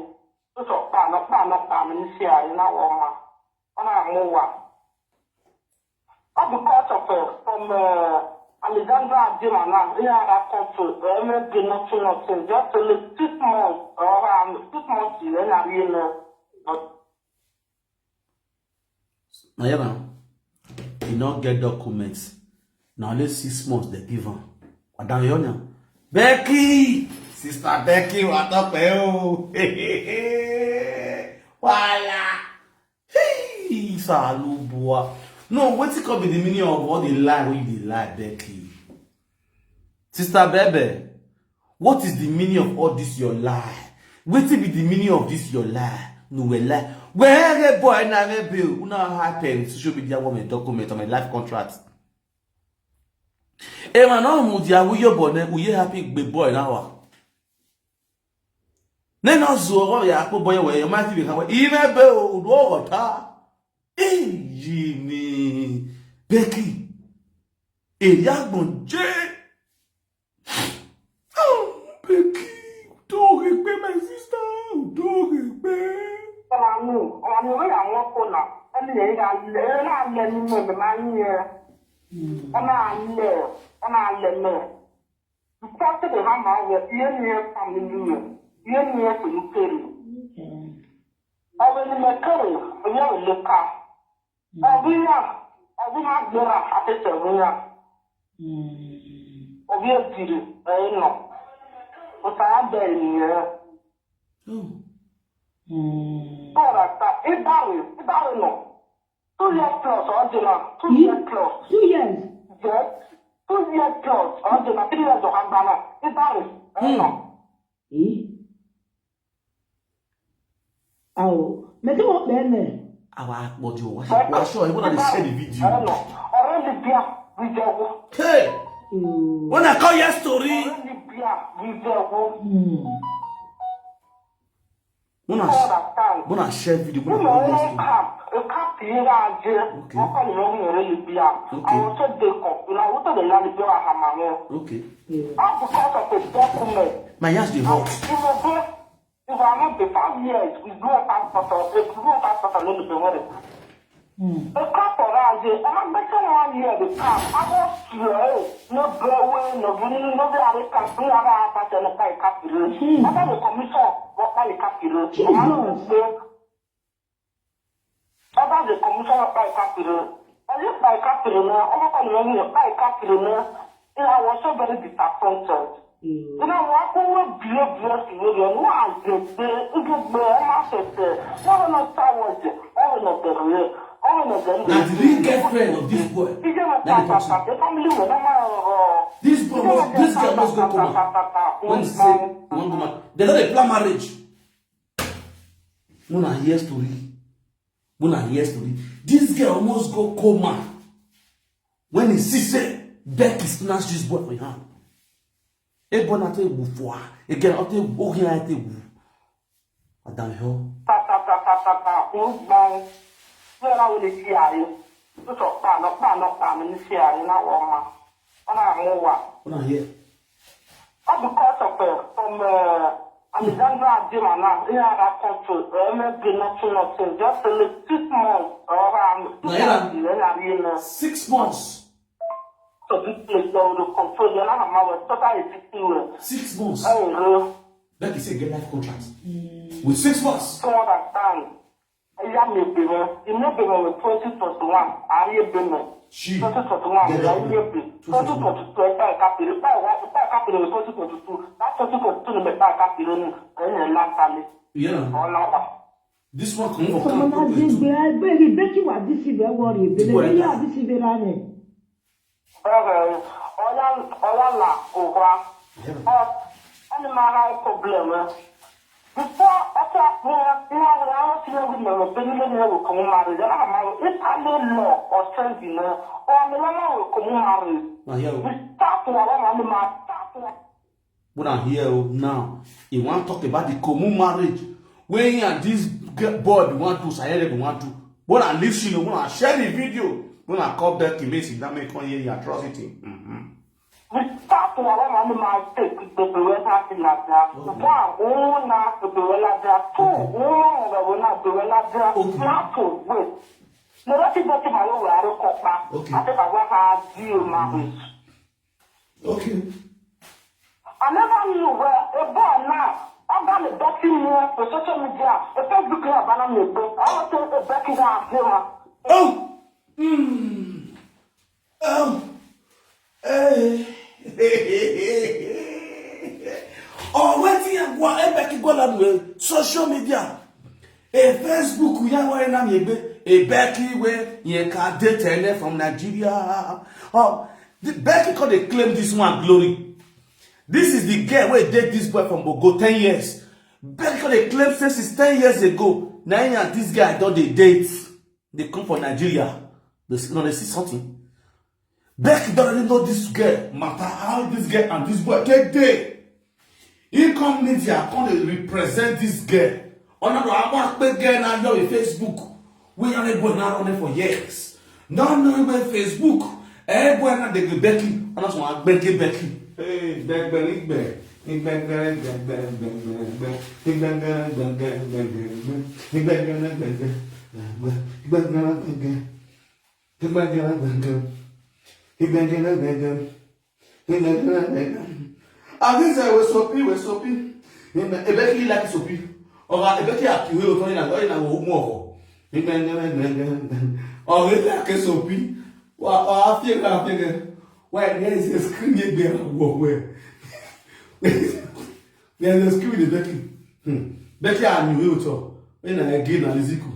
So, Pano, Pano, Pano, see I, now, Oma. Ona mo wa. All because of uh, from uh, Alexandra Adimana, we are a country, uh, maybe nothing, nothing, just only six months, or um, six months, you know, you know. Na here now. You no get documents. Na only six months they give am. Madam Yonya. Becky! Sister Becky, what up, eh? Oh? Wala! Hey, Salubua. No, wetin come be the meaning of all the lie wey you dey lie, Becky? Sister Bebe, what is the meaning of all this your lie? Wetin be the meaning of this your lie? No, we lie. Where boy na me be? Una happen social media woman document on my life contract. Ema no mu dia wuyo bone uye happy gbe boy na wa. Ne no zuo ya akpọ boy we yo ma ti be kan we. Ime be o do ota. Eyi ni Becky. Eya gbon je. Oh, Becky, don't regret, my sister. Don't regret. Ọ̀nà mi, ọ̀nà mi wíyà wọn kò nà, ẹni yẹn yà lẹ̀, ẹ náà lẹ̀ nínú ẹ̀ máa ń yẹ. Ọ̀nà àlẹ̀, ọ̀nà àlẹ̀ mẹ̀. Ìtọ́jú lè má máa wẹ̀, iye ni ẹ fà mí nínú ẹ̀, iye ni ẹ sì ń kéré. Ọ̀rẹ́ ni mo kéré, oyè ò lè ka. Ọ̀bíyà, ọ̀bí máa gbéra, àtẹ̀tẹ̀ òbíyà. Ọ̀bí èdìrì, ẹ̀yìn nọ. Kò sáyà bẹ̀ ènìyàn. Bọ́ọ̀rọ̀ ta, ìbáwí, ìbáwí nọ. Two years plus, ọ̀dìnà, two years plus. Two years. Yes, two years plus, ọ̀dìnà, three years ọ̀hán gbaná, ìbáwí, ẹ̀yìn nọ. Eh? Awo, mete wo bene. Our body was was sure. Everyone dey share the video. Ẹ̀rọ, ọ̀rẹ́ mi bíà, ìjẹ̀wò. Hey, Mm. When I call your story, Ọ̀rẹ́ mi bíà, ìjẹ̀wò. Mm. when I Understand. When I share video, when I Nínú call your ọ̀rẹ́ story. Cap, Cap yìí rà jẹ́, Okay. ọkọ ni wọ́n mú ìrẹ́ lè bíà. Okay. Àwọn tó de kọ̀, ìlà àwọn tó de lálẹ́ bí wà hàmà wọn. Okay. Yeah. All because of a document. My ears dey hot. Ìwọ bó, ìwọ àwọn the five years, ìlú ẹ̀ passport, ìlú ẹ̀ passport ló lè bẹ̀rẹ̀ rẹ̀. Mm. A cap for Raje, I'm not making one year the cap. I was slow, no Broadway, no green, no be a cap, no other app, and the pay cap. Other the commission, what pay cap. Jesus. Other the commission, what pay cap. Are you pay cap now? I'm not going to pay cap now. I was so very disappointed. Mm. You know what? Who will be a blessing? You know, who has the day? Who will be a master? Who will not Star Wars? Who will not the real? Who will not the Na the real girlfriend of this boy. You know, Na the person. The family will not know. This boy must, this girl must go coma. When he say, he wan coma. They no dey plan marriage. When I hear story, when I hear story, this girl almost go coma. When he see say Becky snatch this boy for him hand. E boy na take wu for her. Again, I take wu, okay, I take wu. Madam Hill. Papa, papa, papa, who's mine? Where I will see I? Who's up, pan up, pan up, pan in the air, you know, woman. When I move up. When I hear. All because of uh, from uh, Alexandra Adimana, here I come to uh, maybe nothing, nothing, just a little six months or um, six Naira. Months, then I mean, uh, Six months. This place, they will control you. Now, I'm out. Total is sixty well. Six months. Hey, bro. That is a get life contract. With six months. Come on, I stand. Ẹ̀yà mi bì mọ́, inú bì mọ́ with twenty twenty-one, àárín bì mọ́. Twenty twenty-one, àárín bì. Twenty twenty-two, ẹ̀ka ìkápẹ̀rẹ̀, ẹ̀ka ìwà, ẹ̀ka ìkápẹ̀rẹ̀ with twenty twenty-two, that twenty twenty-two ni bẹ̀ka ìkápẹ̀rẹ̀ ni, ẹ̀yìn ẹ̀ látàlẹ̀. Ọ̀la wà. This one come for camp. Ọmọ náà gbé ẹgbẹ́ rí bẹ́ẹ̀ kí wà á dí síbẹ̀ wọ́ọ̀rì ìbẹ̀rẹ̀ bẹ́ẹ̀ yà á dí síbẹ̀ rárẹ̀. Ọla na ụwa. Ọ animal problem. Before ọcha ihe nwere ahụ tinye ndị mere benile na ewe komu marriage. Ana ma Italian law or sending na ọ mela na ewe komu marriage. We start to our animal start to But I hear now, he want talk about the common marriage. When he and this boy want to, Sayere want to. But I listen, when I share the video, when I call back to Macy, that may come here atrocity. Mm-hmm. Start to our animal take the Beretta Laja. One, oh, na the Beretta Laja. Two, oh, the one the Beretta Laja. Not to wait. No, that is what my own. I don't call back. I think I want to deal marriage. Okay. I never knew where a boy now. I'm gonna bet you more for social media. A Facebook now, but I'm a boy. I want to bet you now. Oh. Hmm. Oh. Hey. Oh, wetin ya gwa ebeki gwa la nwe social media. E Facebook ya wa na mi egbe. E Becky we ye ka date ene from Nigeria. Oh, the Becky come dey claim this one glory. This is the girl wey date this boy from Bogo ten years. Becky come dey claim say since ten years ago, na him and this guy don dey date. They come for Nigeria. They see, no, they see something. Becky don already know this girl matter, how this girl and this boy take dey. He come media come dey represent this girl. Ọ̀nà tó a wá pé girl na yọ Facebook. We are able now running for years. Don't know even Facebook. Eh, boy, na dey Becky. Ọ̀nà tó a gbẹ́gẹ́ Becky. Hey, gbẹgbẹ nígbẹ. Gbẹgbẹ gbẹgbẹ gbẹgbẹ gbẹgbẹ. Gbẹgbẹ gbẹgbẹ gbẹgbẹ gbẹgbẹ. Gbẹgbẹ gbẹgbẹ gbẹgbẹ. Gbẹgbẹ gbẹgbẹ. Gbẹgbẹ gbẹgbẹ. Gbẹgbẹ gbẹgbẹ. Àbísẹ̀ wẹ̀ sọ̀pí wẹ̀ sọ̀pí. Ebeki like sọ̀pí. Ọ̀rọ̀ ebeki àkìwé òtọ́ yìí nàgbọ́ yìí nàgbọ́ ogun ọ̀fọ̀. Ọ̀rọ̀ ebeki àkẹ́ sọ̀pí. Wà á fíẹ̀rẹ̀ àfíẹ̀rẹ̀. Wà á ní ẹ̀sẹ̀ screen yẹn gbé àwọ̀ wẹ̀. Ní ẹ̀sẹ̀ screen yẹn Becky. Becky àkìwé òtọ́. Yìí nà ẹ̀gẹ́ nà lẹ́sìkò.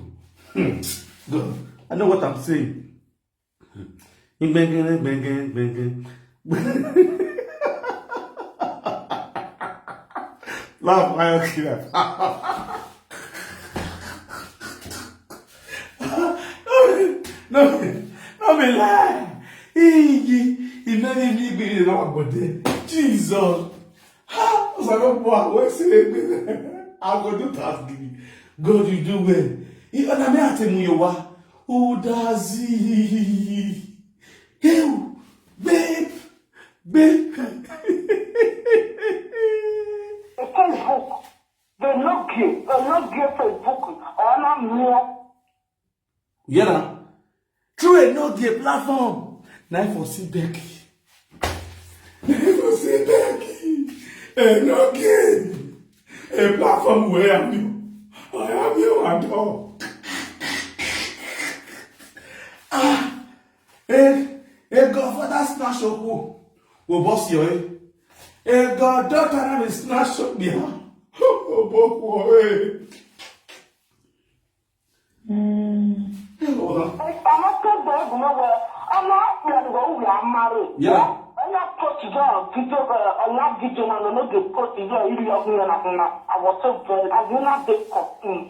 God, I know what I'm saying. Gbẹngẹrẹ gbẹngẹrẹ gbẹngẹrẹ. Laugh, I don't care. No, no be lie. He, he, he never even be in our body. Jesus. Ha! As I don't bow, I say, I go do thanksgiving. God, you do well. He, and I may have to move your wa. Udazi. Hey, babe, babe. Facebook, they no give, they no give Facebook. Or not more. You know, through a no give platform. Now for see Becky. Now for see Becky. A no give. A platform where am you? I am you and all. Ah, a, a godfather snatch up who will boss you, eh? A goddaughter and a snatch up behind. Oh, boy, eh? Ọmọ tó bọ̀ ẹ́ gùn mọ́ wẹ̀ ọmọ ọ̀pẹ̀ àdúgbò wù á máa rè. Ẹ̀yà post jọ video ọ̀la video náà ló dé post jọ ìlú ọkùnrin náà fún wa. I was so very, I did not dey confused.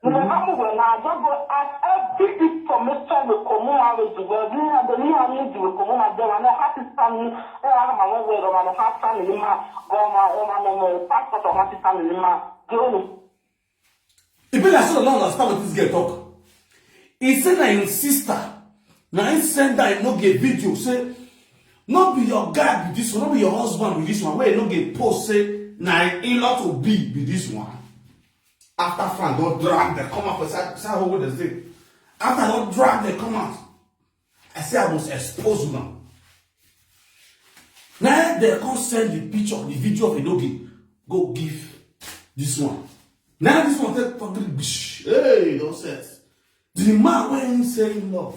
Ìwé bá mú wẹ̀ náà àjọgbọ́ as every information wey kò mú wa rè jù wẹ̀ ní àgbẹ̀ ní àmì ìdìbò kò mú wa jẹ́ wa náà happy family ẹ̀ wá máa wọ́n wẹ̀ ọ̀rọ̀ máa happy family máa gọ́ ọmọ ọmọ ọmọ passport of happy family máa gé òní. E be like say I don't understand what this girl talk. He say na him sister, na him send her, he no get video. Say, no be your guy be this one, no be your husband be this one. Where he no get post say na him in-law to be be this one. After fan don drag the come out for side side hole dey say. After don drag the come out. I say I must expose una. Now they come send the picture, the video of Enobi, go give this one. Now this one take public bish. Hey, nonsense. The man wey him say him love.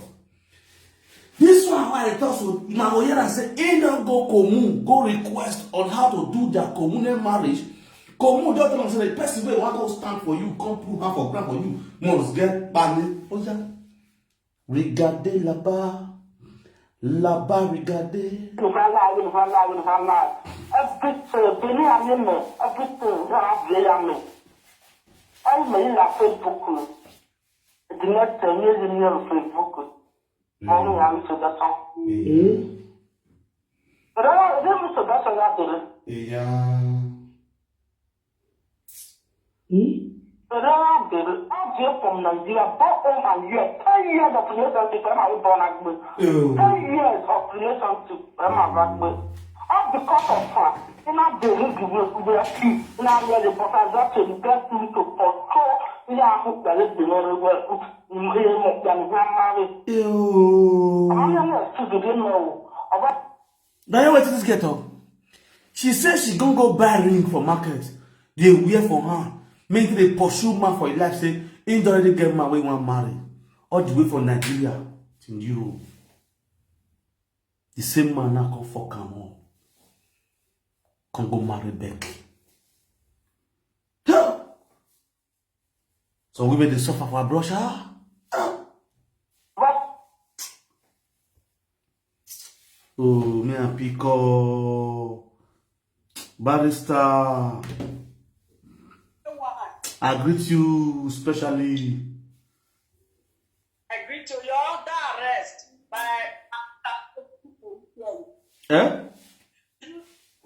This one why I talk so, na go hear am say he don go Komu, go request on how to do their Komu name marriage. Komu just tell am say the person wey wan come stand for you, come put hand for ground for you, must get bani. Oya, regade laba, laba regade. Nhala, nhala, nhala. Everything, Benin and me, everything, na Benin and me. All me in la Facebook. The next time, me, me on Facebook. Only I'm so that's all. But I don't, I don't so that's all I do. Yeah. But I don't, I came from Nigeria, bought home and here, ten years of relationship, I'm a born again. Ten years of relationship, I'm a black man. All because of her. And I believe the way we are free. And I really, but I got to get me to control. Yeah, I hope that it's the very well. Mgbe mo kpam ha mari. Ew. Amanya na su de no. Aba. Now you wait this get up. She says she gonna go buy ring for market. They wear for her. Make they pursue man for your life. Say, he don already get man wey wan marry. All the way from Nigeria to Europe. The same man now come fuck am up. Come go marry Becky. Huh! Some women dey suffer for abroad, sha. Oh, me and Pico, Barrister, I greet you specially. I greet you. You're under arrest by. Eh?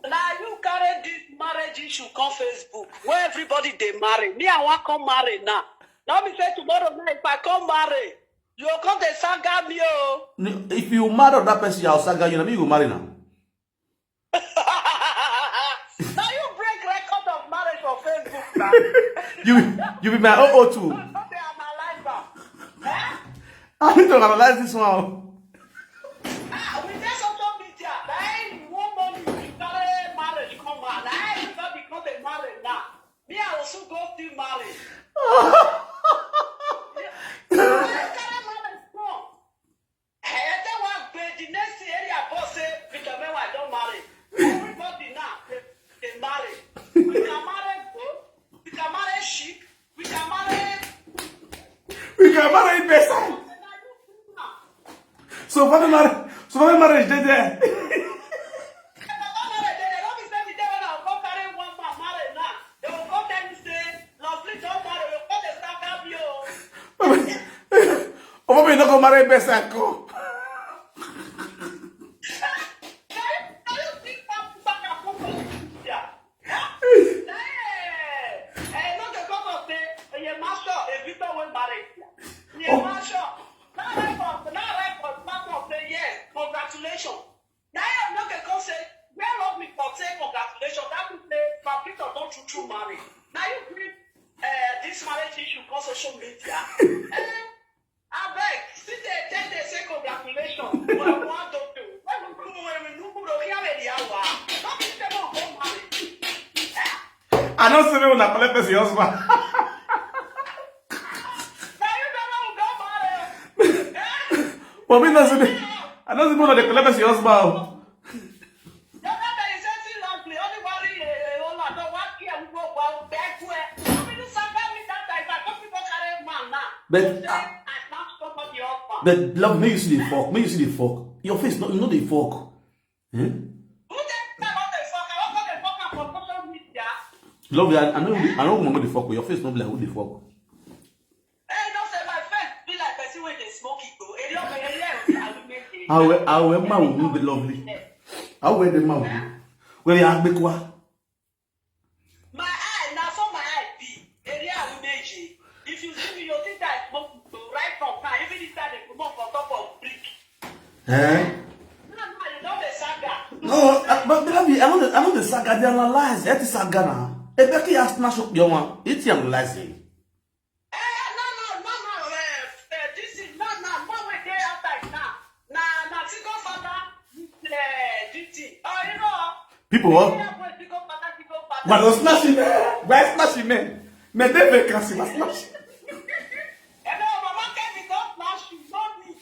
Now you carry this marriage issue come Facebook where everybody dey marry. Me, I wan come marry now. Now me say tomorrow night if I come marry, you go come dey saga me o. If you marry that person, I'll saga you. Na me you go marry now. Now you break record of marriage for Facebook now. You you be my O O two. No dey analyze am. Eh? I need to analyze this one. Ah, we dey social media. Na in one month you carry marriage come out. Na everybody come dey marry now. Me, I also go still marry. You carry marriage come. Eh, that one be the next area boss say Victor Mewa don marry. Everybody now dey, dey marry. We can marry goat, we can marry sheep, we can marry. We can marry person. So family marriage, so family marriage dey there. They will go tell you say, Lovely don marry, you go dey saga me o. Omo, me no go marry person come. Na you, na you bring back, back and forth for media. Eh? Eh, eh, no dey come talk say, eh, Oye Masho, a Victor wey marry. Oye Masho, na record, na record, na talk say yes, congratulations. Now you no dey come say, where love me for say congratulations, that means say Papito don true true marry. Now you bring, eh, this marriage issue come social media. Eh, abeg, still dey tell dey say congratulations. Well, we wan do you. When we come, when we look, we hear the hour. No be say we go marry. Eh? I no say make una collect person husband. Na you don know we don marry. Eh? But me no say make, I no say make una dey collect person husband o. The other day you say see Lovely, only marry a, a, a woman. No, one girl we go, go, beg where. How many saga me that time? I don't people carry man now. But, you say, ah, I snatch somebody husband. But love, make you see the fuck. Make you see the fuck. Your face, no, you know the fuck. Eh? Who take time on the fuck? I don't want the fuck for social media. Love, I, I know, I know who the fuck. Your face no be like who the fuck. Hey, don't say my face be like person wey dey smoke it o. Eri o, eri o, I will make it. Awe, awe ma wu be Lovely. Awe de ma wu. We ya gbe kwa. My eye, na so my eye be. Eri o, I will make it. If you see me, you think I smoke it o. Right from now, even if I dey comot for top of brick. Eh? No, no, you don dey saga. No, I, but, but I, I know the, I know the saga. They analyze it. Saga na. Ebeki has na shop your one. It's analyzing. Eh, no, no, no, no, eh, eh, this is, no, no, no, we dey outside now. Na People, what? Why don't smash him? Why smash him, man? Man, they vacancy, why smash him? Hello, Mama Kemi, don't smash you, not me.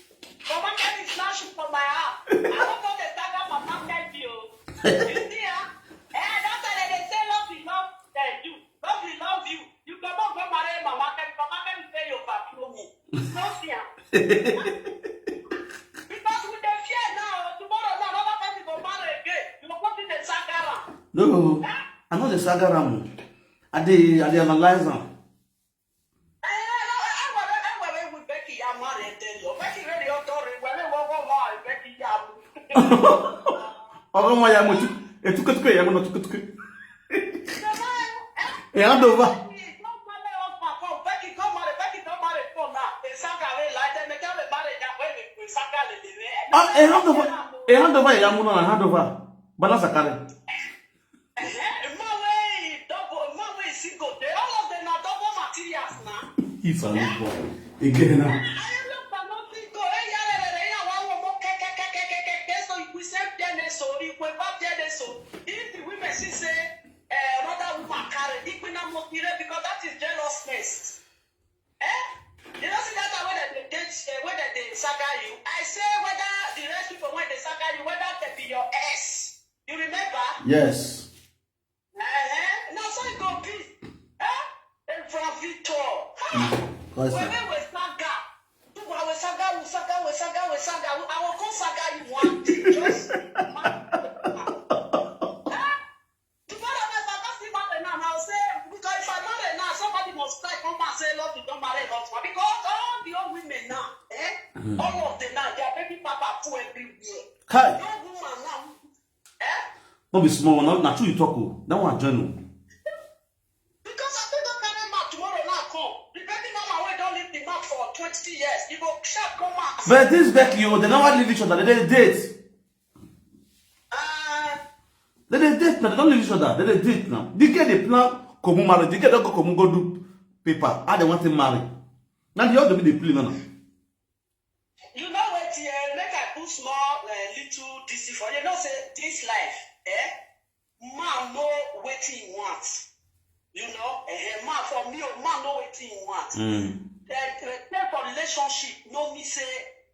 Mama Kemi smash you for my house. I don't know the saga Mama Kemi, oh. You see, huh? Eh, that's why they say love is love, eh, you. Love is love you. You cannot go marry Mama Kemi. Mama Kemi say you overthrow me. No fear. Because with the fear now, tomorrow now, another person go marry again. You go put in the saga round. No, I know the saga round. I dey, I dey analyze am. Eh, no, eh, eh, well, eh, well, eh, with Becky, you marry and then you. Becky ready, you don't ready. Well, eh, well, well, well, Becky, you. Ọgọ mọ ya mo tu, etuketuke ya mo na tuketuke. You know, eh, He hand over. Don't marry us, Papa. Becky, don't marry, Becky, don't marry for now. The saga wey like dem, make dem marry that way, we saga le le. Ah, he hand over. He hand over ya mo na hand over. Balance carry. Eh, man wey double, man wey single, they all of them are double materials now. If I look for again now. I am not single. Eh, yeah, yeah, yeah, yeah, one more, ke, ke, ke, ke, ke, ke, ke, so we same P N S O, we back P N S O. If the women see say, eh, another woman carry, if we not motivate because that is jealousness. Eh? You know, see that time when they date, eh, when they, they saga you. I say whether the rest people when they saga you, whether they be your ex. You remember? Yes. Uh-huh. Now so it go be. Eh? Evra Victor. Ha! Mm, of course. When we saga, do we saga, we saga, we saga, we saga. I will come saga you one day. Just. Eh? Tomorrow, if I don't see marry now, I'll say, because if I marry now, somebody must try come and say, "Love, you don't marry husband." Because all the old women now, eh? Mm. All of them now, their baby papa full everywhere. Kai. No woman now, eh? No be small one. Na, na true you talk o. That one join o. Because I think don't carry mouth tomorrow now come. The baby mama wey don leave the mouth for twenty years, you go sharp come out. But this Becky o, they never leave each other. They dey date. Uh, They dey date now. They don't leave each other. They dey date now. The girl dey plan Komu marriage. The girl don go Komu go do paper. How they want to marry? Now the other be dey play now. You know what? Eh, make I put small, eh, little this for you. You know say this life, eh? Man know wetin he want. You know, eh, eh, man for me, oh, man know wetin he want. Mm. They, they pay for relationship. No me say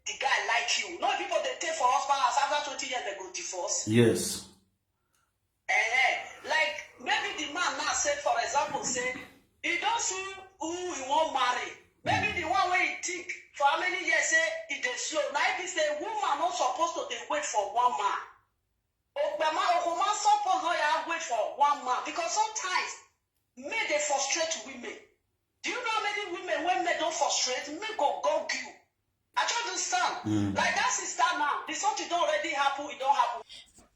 the guy like you. No people they take for husband as after twenty years they go divorce. Yes. Eh, eh, like maybe the man now say, for example, say he don't see who he won't marry. Maybe the one where he think for how many years say he dey slow. Now if he say woman not supposed to dey wait for one man. Ogbema Okoma suppose not have wait for one man because sometimes men they frustrate women. Do you know how many women when men don't frustrate? Men go gog you. I don't understand. Mm. Like that sister now, the something don't already happen, it don't happen.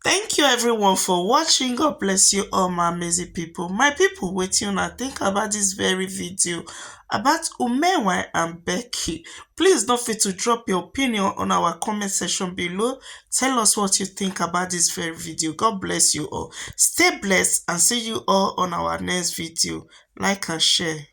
Thank you everyone for watching. God bless you all, my amazing people. My people, wetin una think about this very video about Umenwa and Becky? Please don't forget to drop your opinion on our comment section below. Tell us what you think about this very video. God bless you all. Stay blessed and see you all on our next video. Like and share.